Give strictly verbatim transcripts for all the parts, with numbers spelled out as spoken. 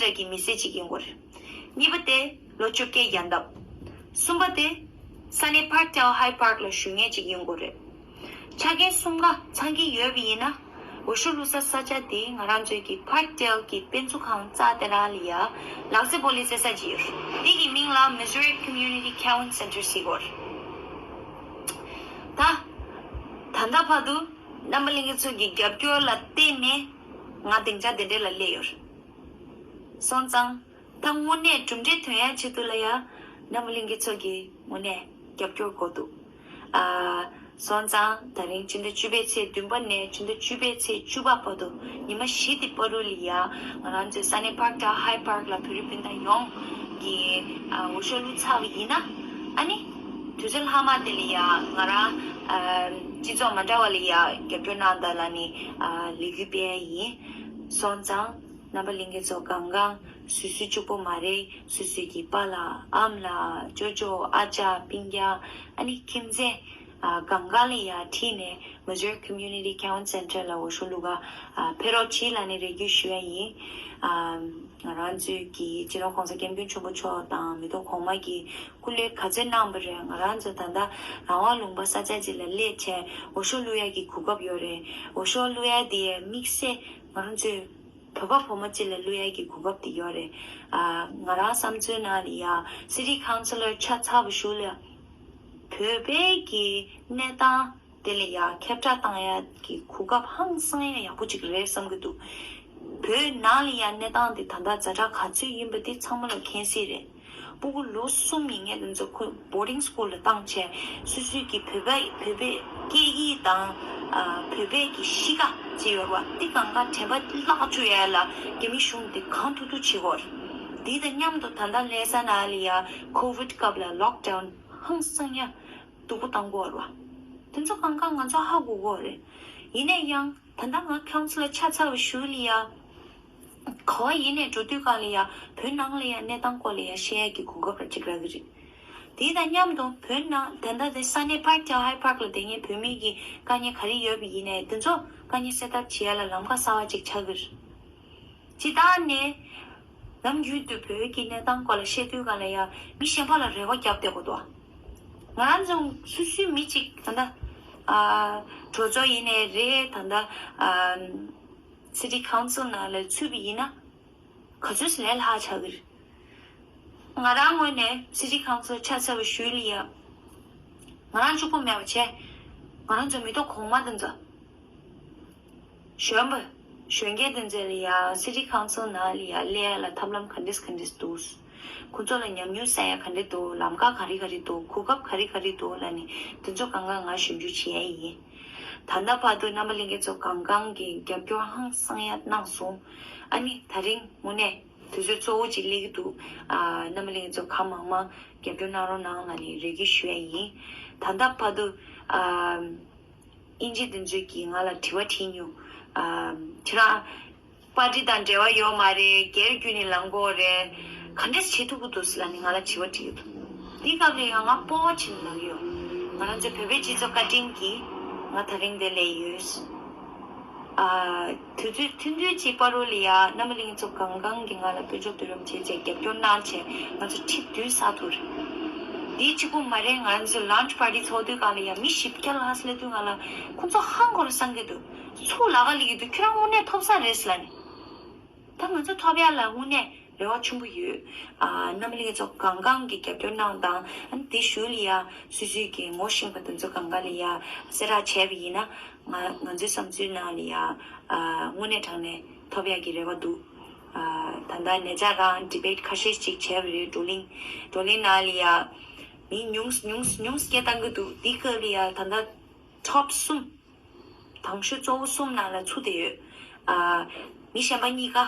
འདྲ་གི་མི་སེར་ཅིག་ཡིན་དགོས་རེད། གཉིས་པ་དེ་ལོ་བཅོ་བརྒྱད་ཡན་འདབ། གསུམ་པ་དེ་ས་གནས་Parkdale High Park ལ་བཞུགས་མཁན་ཅིག་ཡིན་དགོས་རེད། ཆ་རྐྱེན་གསུམ་ཀ་ཚང་གི་ཡོད་པ་ཡིན་ན། འོས་ཤོག་བླུག་ས་ས་ཆ་དེ་ང་རང་ཚོའི་གི་Parkdale གི་དཔེ་མཛོད་ཁང་རྩ་དེ་རང་ལ་ཡ་ལག་རྩེད་སྤོ་ལོའི་རྩེད་ས་ཅིག་ཡོད་རེད། དེ་གི་མིང་ལ་Missouri Community County Center ཟེར་གྱི་ཡོད་རེད། ད་ད་ལྟ་བར་དུ་རྣམ་པ་ལྷན་རྒྱས་ཚོ་གི་རྒྱབ་སྐྱོར་ལ་བརྟེན་ནས་ང་སྡིངས་ཆ་དེ་འདྲ་ལ་སླེབས་ཡོད་རེད། སོང་ཙང་ད་དངོས་གནས་གྲུབ་འབྲས་ཐོན་ཡ་ཆེད་དུ་ལ་ཡ་རྣམ་པ་ལྷན་རྒྱས་ཚོ་གི་དངོས་གནས་རྒྱབ་སྐྱོར་དགོས་འདུག་ཨ། སོང་ཙང་ད་རིང་ཕྱི་ཟླ་བཅུ་པའི་ཚེས་བདུན་པ་ནས་ཕྱི་ཟླ་བཅུ་པའི་ཚེས་བཅུ་པ་བར་དུ་ཉི་མ་བཞི་དེ་བར་དུ་ལ་ཡ་ང་རང་ཚོའི་ས་གནས་Parkdale High Park ལ་བོད་རིགས་སྤུན་ཟླ་ཡོངས་ཀྱིས་ཨ་འོས་ཤོག་བླུགས་ཚར་བ་ཡིན་ན། ཨ་ནི་དུས་ཚོད་ལྷག་མ་དེ་ལ་ཡ་ང་རང་ཨ་སྤྱི་ཚོགས་མ་འདྲ་བ་ལ་ཡ་རྒྱབ་སྐྱོར་གནང་དང་ལ་ནི་ཨ་ལས་འགུལ་སྤེལ་ཡ་ཡིན། སོང་ཙང་རྣམ་པ་ལྷན་རྒྱས་ཚོ་གང་གང་སོ་སོའི་གཅིག་པོ་མ་རེད། སོ་སོའི་གི་པཱ་ལགས་ཨ་མ་ལགས་ཅོ་ཅོ་ཨ་ཅག་སྤུན་ཀྱག་ཨ་ནི་ཁྱིམ་མཚེས་ཨ་གང་གང་ལ་ཡ་ཁྲིད་ནས་Missouri Community County Center ལ་འོས་ཤོག་བླུག་ག་ཨ་ཕེབས་རོགས་གྱིས་ལ་ནི་རེ་སྐུལ་ཞུ་ཡ་ཡིན། ཨ་ང་རང་ཚོའི་གི་སྤྱི་ནོར་༸གོང་ས་༸སྐྱབས་མགོན་ཆེན་པོ་མཆོག་དང་མི་ཐོག་གོང་མ་གི་སྐུ་ལས་ག་ཚོད་གནང་བ་རེད། ང་རང་ཚོ་ད་ལྟ་རང་དབང་ལུང་པ་ས་ཆ་ཅིག་ལ་སླེབས་བྱས་འོས་ཤོག་བླུག་ཡ་གི་གོ་སྐབས་ཡོད་རེད། འོས་ཤོག་བླུག་ཡ་དེ་དམིགས་བསལ་ང་རང་ཚོའི་བོད་པ་བུ་མོ་ཅིག་ལ་བླུག་ཡ་གི་གོ་སྐབས་དེ་ཡོད་རེད། ཨ་ང་རང་བསམ་ཚུལ་ནང་ལ་ཡ་City Councillor ཆགས་ཚར་བ་ཞུ་ལ་བོད་པའི་གི་གནས་སྟངས་དེ་ལ་ཡ་ཁྱབ་བསྒྲགས་བཏང་ཡ་གི་གོ་སྐབས་ཧང་སང་ཡ་ཡག་པོ་ཅིག་རེད་བསམ་གི་འདུག་བོད་ནང་ལ་ཡ་གནས་སྟངས་དེ་ད་ལྟ་ཛ་དྲག་ག་ཚོད་ཡིན་པ་དེ་ཚང་མ་ལ་མཁྱེན་གསལ་རེད། སྤུ་གུ་ལོ་གསུམ་ཡིན་མཁན་དེ་ཚོ་ཁོ་boarding school ལ་བཏང་བྱས་སོ་སོའི་གི་བོད་པའི་བོད་པའི་སྐད་ཡིག་དང་ཨ་བོད་པའི་གི་གཤིས་ཀ་ཅིག་ཡོད་པ་འདི་གང་ག་དྲན་པ་བརླག་བཅུག་ཡ་ལ་རྒྱ་མི་གཞུང་དེ་གང་ཐུབ་ཐུབ་བྱེད་དགོས་རེད། དེ་དང་མཉམ་དུ་ད་ལྟ་ལྷ་ས་ནང་ལ་ཡ་COVID སྐབས་ལ་lockdown ཧང་སང་ཡ་སྡུག་པོ་བཏང་གི་ཡོད་རེད་བ། དེ་ཚོ་གང་ག་ང་ཚོ་ཧ་གོ་གི་ཡོད་རེད། ཡིན་ན་ཡང་ད་ལྟ་ང་Councillor ཆགས་ཚར་བའི་གཞུག་ལ་ཡ་ག་བ་ཡིན་ནས་འགྲོ་དུས་གང་ལ་ཡ་བོད་ནང་ལ་ཡ་གནས་སྟངས་སྐོར་ལ་ཡ་བཤད་ཡ་གི་གོ་སྐབས་ར་ཅིག་རག་གི་རེད། དེ་དང་མཉམ་དུ་བོད་ནང་ད་ལྟ་དེ་ས་གནས་Parkdale High Park ལ་བསྡད་མཁན་བོད་མི་གི་དཀའ་ངལ་ག་རེ་ཡོད་པ་ཡིན་ནའི་དེ་ཚོ་དཀའ་ངལ་སེལ་ཐབས་བྱེད་ཡ་ལ་ལམ་ཁ་གསར་བ་ཅིག་ཆགས་གི་རེད། སྤྱིར་བཏང་ནས་ནམ་རྒྱུན་དུ་བོད་ཀྱི་གནས་སྟངས་སྐོར་ལ་བཤད་དུས་གང་ལ་ཡ་མི་གཞན་པ་ལ་རེ་བ་བརྒྱབ་བསྡད་དགོས་འདུག་ང་རང་ཚོ་སོ་སོའི་མི་གཅིག་ད་ལྟ་ཨ་གྲོས་ཚོགས་ཡིན་ནའི་རེད། ད་ལྟ་ཨ་City Council ནང་ལ་ཚུད་པ་ཡིན་ན་ག་ཚོད་ལས་སླ་ཆགས་ཀྱི་རེད། ང་རང་ངོས་ནས་City Council ཆགས་ཚར་བའི་གཞུག་ལ་ཡ་ང་རང་གཅིག་པོ་མེད་པ་བྱས་ང་རང་ཚོ་མི་ཐོག་གོང་མ་དེ་ཚོ་གཞོན་པ་གཞོན་སྐྱེས་དེ་ཚོ་ལ་ཡ་City Council ནང་ལ་ཡ་སླེབས་ཡ་ལ་ཐབས་ལམ་ག་འདྲས་ག་འདྲས་འདུག་ཁོ་ཚོ་ལ་ཉམས་མྱོང་བསགས་ཡ་ག་འདྲས་འདུག་ལམ་ཁ་ག་རེ་ག་རེ་འདུག་གོ་སྐབས་ག་རེ་ག་རེ་འདུག་ལབ་ནས་དེ་ཚོ་གང་ག་ང་ཞིབ་འཇུག་བྱེད་ཡ་ཡིན། ད་ལྟ་བར་དུ་རྣམ་པ་ལྷན་རྒྱས་ཚོ་གང་གང་གིས་རྒྱབ་སྐྱོར་ཧང་སང་ཡ་གནང་སོང་། ཨ་ནི་ད་རིང་དངོས་གནས་དུས་ཚོད་གཙོ་བོ་ཅིག་སླེབས་ཀྱི་འདུག་ཨ་རྣམ་པ་ལྷན་རྒྱས་ཚོ་གང་མང་མང་རྒྱབ་སྐྱོར་གནང་རོགས་གནང་ལབ་ནས་རེ་སྐུལ་ཞུ་ཡ་ཡིན། ད་ལྟ་བར་དུ་ཨ་དབྱིན་ཇི་དེ་ཚོས་ཀྱིས་ང་ལ་དྲི་བ་དྲིས་མྱོང་། ཨ་ཁྱེད་རང་པར་ཊི་དང་འབྲེལ་བ་ཡོད་མ་རེད། སྒེར་བརྒྱུད་ནས་ལངས་དགོས་རེད། ག་འདྲས་བྱེད་ཐུབ་ཀྱི་འདུག་ཟེར་ལབ་ནས་ང་ལ་དྲི་བ་དྲིས་ཡོད། འདིའི་སྐབས་ལ་ཡང་ང་སྤོབས་པ་བྱས་ནས་ལབ་ཀྱི་ཡོད། ང་རང་ཚོའི་བོད་པའི་སྤྱི་ཚོགས་བཀའ་དྲིན་གྱིས་ང་ད་རིང་འདིར་སླེབས་ཡོད། ཨ་དུས་ཚོད་ཐུང་ཐུང་ཅིག་བར་དུ་ལ་ཡ་རྣམ་པ་ལྷན་རྒྱས་ཚོ་གང་གང་གིས་ང་ལ་དཔལ་འབྱོར་བསྡུ་རུབ་བྱས་བྱས་རྒྱབ་སྐྱོར་གནང་བྱས་ང་ཚོ་ཁྲི་བདུན་བསགས་ཐུབ་རེད། འདི་གཅིག་པུ་མ་རེད། ང་ཚོ་launch party ཚོགས་དུས་སྒང་ལ་ཡ་མི་བཞི་བརྒྱ་ལྷག་སླེབས་དུས་སྒང་ལ་ཁོང་ཚོ་ཧང་གོ་རུ་སང་གི་འདུག་ཚུར་ལབ་ག་སླེབས་ཀྱི་འདུག་ཁྱོད་རང་དངོས་གནས་ཐོབ་ས་རེད་ཟེར་ལབ་ནས། ད་ང་ཚོ་ཐོབ་ཡ་ལ་དངོས་གནས་རེ་བ་ཆེན་པོ་ཡོད། ཨ་རྣམ་པ་ལྷན་རྒྱས་ཚོ་གང་གང་གིས་རྒྱབ་སྐྱོར་གནང་དང་ཨ་ནི་དེ་གཞུག་ལ་ཡ་སོ་སོའི་གི་ངོ་ཤེས་པ་དེ་ཚོ་གང་ག་ལ་ཡ་གསལ་བསྒྲགས་བྱས་པ་ཡིན་ན་ང་ང་ཚོའི་བསམ་ཚུལ་ནང་ལ་ཡ་ཨ་དངོས་གནས་དྲང་གནས་ཐོབ་ཡ་གི་རེ་བ་འདུག་ཨ་ད་ལྟ་ཉེ་ཆར་རང་debate ཁ་ཤས་ཤིག་བྱས་པ་རེད། བགྲོ་གླེང་བགྲོ་གླེང་ནང་ལ་ཡ་མི་ཉུང་ཉུང་ཉུང་སྐད་བཏང་གི་འདུག་འདི་སྐབས་ལ་ཡ་ད་ལྟ་top གསུམ། དང་ཤོས་གཙོ་བོ་གསུམ་ནང་ལ་ཚུད་བསྡད་ཡོད། ཨ་མི་གཞན་པ་གཉིས་ཀ་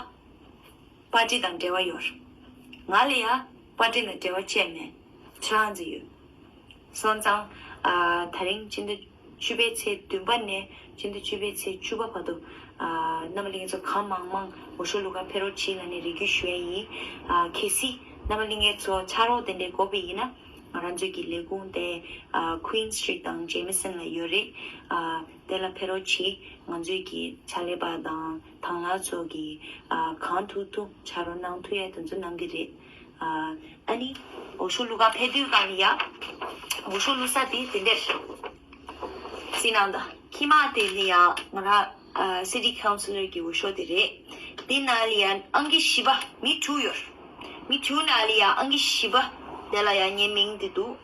པར་ཊི་དང་འབྲེལ་བ་ཡོད། ང་ལ་ཡང་པར་ཊི་དང་འབྲེལ་བ་བཅས་མེད། ཁྱེད་རང་ཚོ་ཡོད། སོང་ཙང་ཨ་ད་རིང་སྤྱི་ཟླ་བཅུ་པའི་ཚེས་བདུན་པ་ནས་སྤྱི་ཟླ་བཅུ་པའི་ཚེས་བཅུ་པ་བར་དུ་ཨ་རྣམ་པ་ལྷན་རྒྱས་ཚོ་གང་མང་མང་འོས་ཤོག་བླུག་ག་ཕེབས་རོགས་གྱིས་ལབ་ནས་རེ་སྐུལ་ཞུ་ཡ་ཡིན། ཨ་གལ་སྲིད་རྣམ་པ་ལྷན་རྒྱས་ཚོ་ཕྱག་རོགས་དེ་འདྲའི་དགོས་པ་ཡིན་ན་ ང་རང་ཚོའི་གི་ལས་ཁུངས་དེ་ཨ་Queen Street དང་Jameson ལ་ཡོད་རེད། ཨ་དེ་ལ་ཕེབས་རོགས་གྱིས། ང་ཚོའི་གི་ཕྱག་ལས་པ་དང་དང་བླངས་ཚོ་གིས་ཨ་གང་ཐུབ་ཐུབ་བྱ་རོགས་གནང་། ཐུབ་ཡ་དེ་ཚོ་གནང་གི་རེད། ཨ་ཨ་ནི་འོག་ཞུགས་བླུག་ག་ཕེབས་དུས་གང་ལ་ཡ། འོག་ཞུགས་བླུག་ས་དེ་དེ་འདྲས། སི་ནང་དང་ཁྱི་མ་དེ་ལ་ཡ་ང་རང་ཨ་City Councillor གི་འོག་ཞུགས་དེ་རེད། དེ་ནང་ལ་ཡ་ཨང་ཀི་བཞི་པ། མི་དྲུག་ཡོད། མི་དྲུག་ནང་ལ་ཡ་ཨང་ཀི་བཞི་པ་དེ་ལ་ཡ་ངའི་མིང་དེ་འདུག་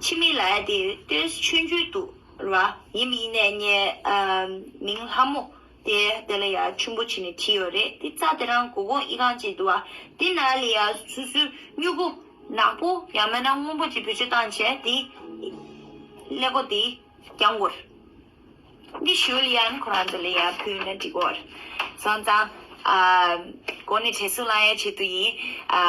ཕྱི་མི་ལ་ཡ་དེ་ཏོག་ཙམ་ཆུང་ཆུང་འདུག་ར། ཡིན་མིན་ནས་ངའི་ཨ་མིང་ལྷ་མོ་དེ་དེ་ལ་ཡ་ཆེན་པོ་བྱས་ནས་བྲིས་ཡོད་རེད། དེ་རྩ་དེ་རང་མགོ་སྐོར་ཨི་ཁང་ཅིག་འདུག་བ། དེ་ནང་ལ་ཡ་སོ་སོའི་སྨྱུ་གུ་ནག་པོ་ཡང་མིན་ན་སྔོན་པོ་ཅིག་བེད་སྤྱོད་བཏང་བྱས་དེ་ཀླད་ཀོར་དེ་རྒྱང་སྐོར། འདི་ཞུ་ལི་ཡན་ཁོ་རང་ཚོ་ལ་ཡ་ཕུལ་ན་འགྲིག་གོ། སོང་ཙང་ཨ་གོ་ནས་བྲེལ་ཟུང་ལངས་ཡ་ཆེད་དུ་ཡིན། ཨ་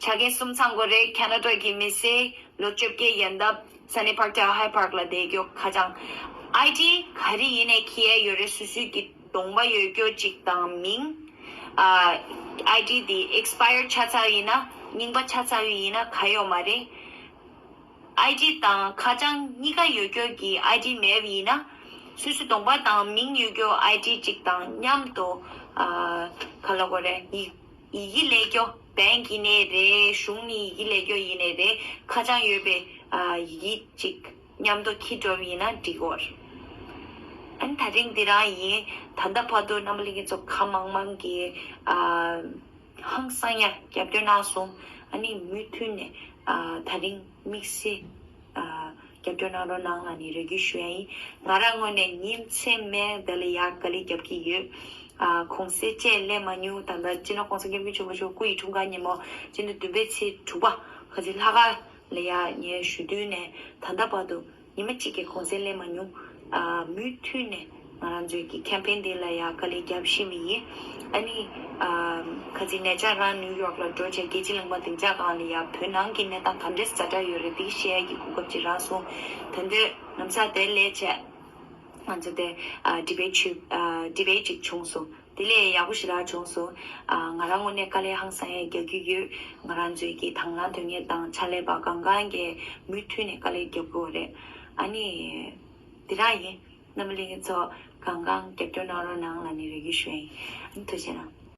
ཆ་རྐྱེན་གསུམ་ཚང་དགོས་རེད། ཁ་ན་ཌ་གི་མི་སེར། ལོ་བཅོ་བརྒྱད་ཡན་འདབ་Sunny Park དང་Hyde Park ལ་བསྡད་རྒྱུ། ཁ་བྱང་ཨའི་ཌི་ག་རེ་ཡིན་ནའི་འཁྱེར་ཡ་ཡོད་རེད། སོ་སོའི་གི་གདོང་པ་ཡོད་རྒྱུ་གཅིག་དང་མིང་། ཨ་ཨའི་ཌི་དེ་ཨེག་སི་པ་ཡར་ཆགས་ཚར་ཡིན་ན། རྙིང་པ་ཆགས་ཚར་ཡིན་ན་ག་ཡོད་མ་རེད། ཨའི་ཌི་དང་ཁ་བྱང་གཉིས་ཀ་ཡོད་རྒྱུ་གི་ཨའི་ཌི་མེད་པ་ཡིན་ན། སོ་སོའི་གདོང་པ་དང་མིང་ཡོད་རྒྱུ་ཨའི་ཌི་གཅིག་དང་མཉམ་དུ་ཨ་ག་ལབ་དགོས་རེད། ཡི་ཡི་གེ་ལས་རྒྱུ་བེང་ཡིན་ནའི་རེད། གཞུང་ནས་ཡི་གེ་ལས་རྒྱུ་ཡིན་ནའི་རེད། ཁ་བྱང་ཡོད་པའི་ཨ་ཡི་གེ་གཅིག་མཉམ་དུ་འཁྱེར་འགྲོ་བ་ཡིན་ན་འགྲིག་གོ། ཨ་ནི་ད་རིང་འདི་རང་ཡིན། ད་ལྟ་བར་དུ་རྣམ་པ་ལྷན་རྒྱས་ཚོ་གང་མང་མང་གིས་ཨ་ཧང་སང་ཡ་རྒྱབ་སྐྱོར་གནང་སོང་། ཨ་ནི་མུ་མཐུད་ནས་ཨ་ད་རིང་དམིགས་བསལ་ཨ་རྒྱབ་སྐྱོར་གནང་རོགས་གནང་ལབ་ནས་རེ་སྐུལ་ཞུ་ཡ་ཡིན། ང་རང་ངོས་ནས་ཉིན་མཚན་མེད་དེ་ལ་ཡ་དཀའ་ལས་རྒྱབ་ཀྱི་ཡོད། ཨ་གུང་སེང་བཅས་ལེན་མ་མྱོང་། ད་ལྟ་སྤྱི་ནོར་༸གོང་ས་༸སྐྱབས་མགོན་ཆེན་པོ་མཆོག་སྐུ་ཡི་འཁྲུངས་སྐར་ཉིན་མོ་སྤྱི་ཟླ་བདུན་པའི་ཚེས་དྲུག་པ་ག་ཚོད་ལྷག་དཀར་ལ་ཡ་ངས་ཞུ་དུས་ནས་ད་ལྟ་བར་དུ་ཉི་མ་གཅིག་གི་གུང་སེང་ལེན་མ་མྱོང་། ཨ་མུ་མཐུད་ནས་ང་རང་ཚོའི་གི་ཁེམ་པེན་འདི་ལ་ཡ་དཀའ་ལས་རྒྱབ་བཞིན་པ་ཡིན། ཨ་ནི་ཨ་ག་ཚོད་ཉེ་ཆར་རང་ནིའུ་ཡོག་ལ་འགྲོ་བྱས་རྒྱལ་སྤྱིའི་གླིང་ཕྲན་སྡིངས་ཆ་སྒང་ལ་ཡ་བོད་ནང་གི་གནས་སྟངས་ག་འདྲས་ཛ་དྲག་ཡོད་རེད་འདི་ཤེས་ཡ་གི་གོ་སྐབས་ཅིག་རག་སོང་། ད་དུང་ལམ་སང་དེ་ལས་བྱས་ང་ཚོ་དེ་ཨ་ཌི་བེ་ཊི་ཨ་ཌི་བེ་ཊི་ཅིག་བྱུང་སོང་། དེ་ལས་ཡག་པོ་ཞེ་དྲག་བྱུང་སོང་། ཨ་ང་རང་ངོས་ནས་དཀའ་ལས་ཧང་སང་ཡ་རྒྱག་གི་ཡོད། ང་རང་ཚོའི་གི་དང་བླངས་དོན་གཉེར་དང་ཕྱག་ལས་པ་གང་གང་གིས་མུ་མཐུད་ནས་དཀའ་ལས་རྒྱབ་དགོས་རེད། ཨ་ནི་དེ་རང་ཡིན། རྣམ་པ་ལྷན་རྒྱས་ཚོ་གང་གང་རྒྱབ་སྐྱོར་གནང་རོགས་གནང་ལབ་ནས་རེ་སྐུལ་ཞུ་ཡ་ཡིན། ཨ་ནི་ཐུགས་རྗེ་གནང་།